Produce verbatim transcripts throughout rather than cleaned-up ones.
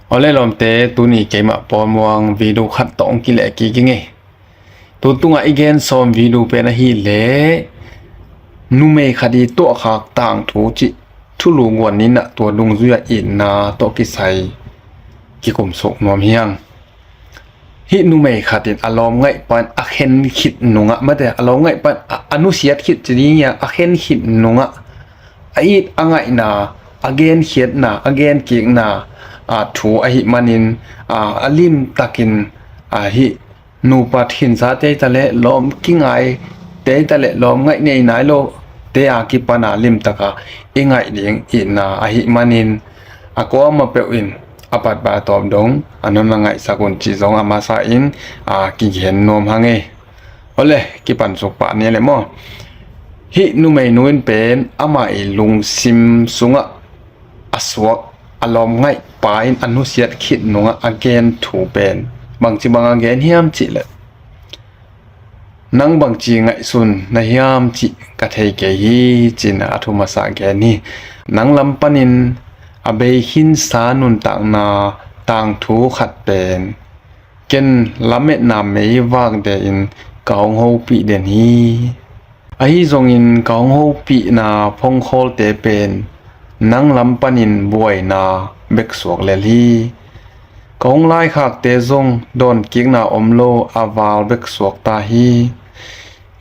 Awle lawmte, tuni keimah Paul Muang video khat tawh hong kileh kik ing ei. Tun tungah i gen sawm video pen ahih leh numei khat i tuahkhak tangthu cih thulu guan ni-in ah tua dungzui-ah itna tawh kisai kikum suk nuam hi hang. Hih numei khat in a lawmngaihpa in a khen khit nungah, mate, a lawmngaihpa in a, a nusiat khit ci ding hi a, a khen khit nungah a it a ngaihna, a genkhiatna, a genkikna, a, thu ahih manin, a, a limtakin, a, hih nupa khinsa te hi ta leh, lawm kingai te hi ta leh, lawmngaih nei nai lo te a kipan a limtaka i ngaih ding itna ahih manin, a kuamah peuh in a patpat a tawp dong a nunna ngaihsak un cih zong a masa in, a, kigen nuam hang ei. Awle, kipan suk pah ni leh maw. Hih numeinu in pen ama i lungsim sungah a suak a lawmngaihpa in a nusiat khit nungah a gen thu pen bangci bang a gen hiam cih leh, "Nang bangci ngaihsun na hiam cih ka thei kei hi," ci-in a thu masa gen hi. Nang lam panin a bei khinsa nuntakna tangthu khat pen ken lametna meivak de-in ka hong hopih den hi. Ahi zongin ka hong hopihna phongkhawlte pen nang lam panin buaina bek suak lel hi. Ka hong laikhakte zong dawnkikna om lo a val bek suak ta hi.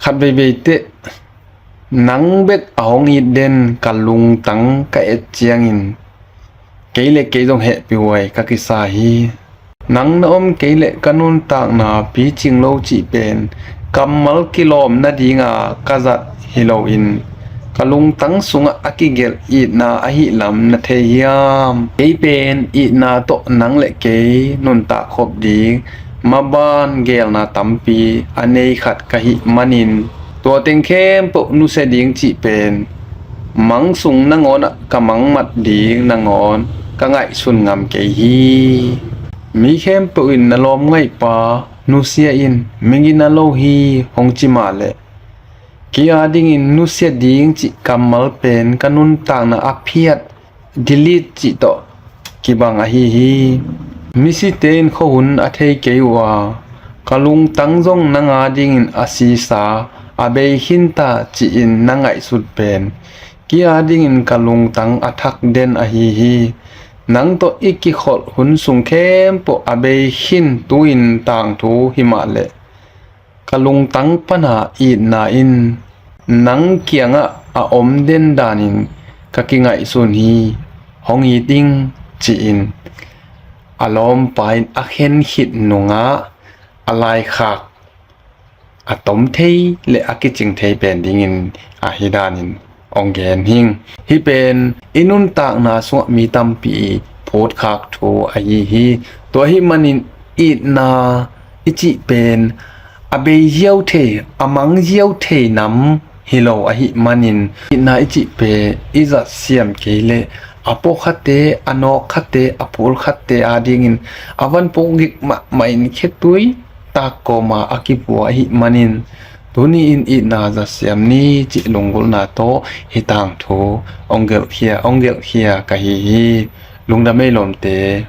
Khat veivei teh nang bek a hong it den ka lungtang ka et ciangin kei le kei zong hehpihhuai ka kisa hi. Nang na om kei leh ka nuntakna picing lo cih pen kammal kilawm nadinga ka zat hi loin ka lungtang sungah a kigelh itna ahih lam na thei hiam? Kei pen itna tawh nang le kei nuntak khop ding maban gelna tampi a nei khat ka hih manin, tua teng khempeuh nusia ding cih pen mang sung nangawnah ka mangmat ding nangawn ka ngaihsun ngam kei hi. Mi khempeuh in na lawmngaihpa nusia in, migina lo hi hong ci mah leh, kei adingin nusia ding cih kammal pen ka nuntakna a phiat, delete cih tawh kibang ahi hi. Misite in khuahun a thei kei uh a, ka lungtang zong nang adingin a sisa, a bei khinta ci-in na ngaihsut pen kei adingin ka lungtang a thak den ahi hi. Nang tawh i kikholh hun sung khempeuh a bei khin tu-in tangthu hi mah leh, ka lungtang pana itna in nang kiangah a om den danin ka kingaihsun hi, hong it ing, ci-in a lawmpa in a khen khit nungah a laikhak a tom thei le a kicing thei pen dingin ahi danin hong gen hing. Hih pen i nuntakna sungah mi tampi i phutkhak thu ahi hi. Tua ahih manin itna i cih pen a bei ziau thei, a mang ziau thei nam hi lo ahih manin, itna i cih pen i zatsiam kei leh a pawkhate, a nawkkhate, a phulkhate adingin a van pawkgik mahmah in khetui tak kawma a kipua ahih manin, tuni-in itna zatsiam ni cih lunggulhna tawh hih tangthu hong gelhkhia, hong gelhkhia ka hi hi. Lungdam ei lawmte.